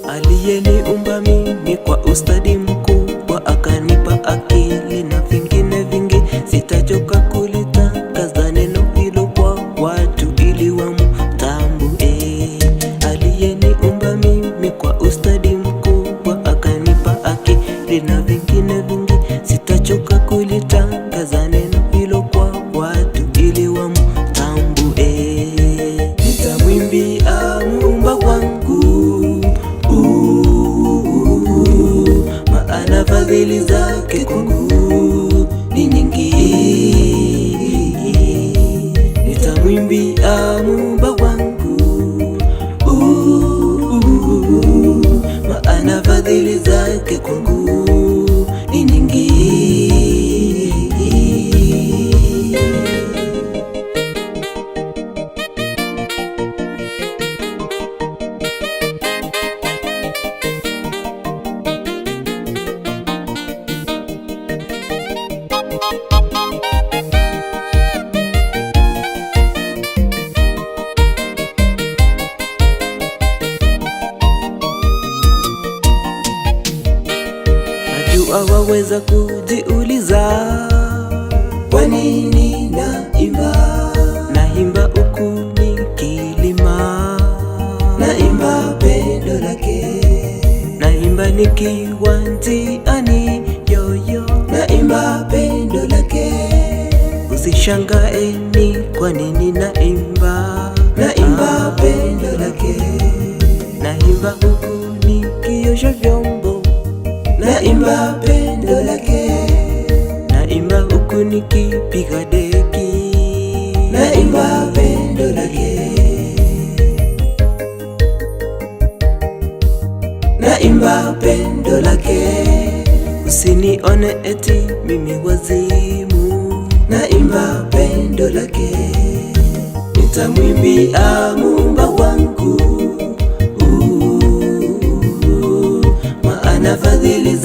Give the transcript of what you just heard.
Aliyeniumba mimi kwa ustadi mkubwa, akanipa akili na vingine vingi. Sitachoka kulitangaza neno hilo kwa watu ili wamtambue. Aliyeniumba mimi kwa ustadi mkubwa, akanipa akili na vingine vingi. Sitachoka kulitangaza neno hilo kwa watu ili wamtambue. Nitamwimbia Muumba wangu, maana fadhili zake kwangu ni nyingi. Nitamwimbia Muumba wangu, maana fadhili zake kwangu ni nyingi. Najua waweza kujiuliza, Kwa nini naimba? Naimba huku nikilima, Naimba pendo lake, naimba nikiwa njiani yoyo. Naimba pendo lake, Usishangae ni kwa nini naimba, naimba pendo lake, naimba huku nikiosha vyombo, naimba pendo lake, naimba huku nikipiga deki, naimba pendo lake, naimba pendo lake, Usinione eti mimi wazimu, naimba pendo lake, nitamwimbia Muumba wangu, maana fadhili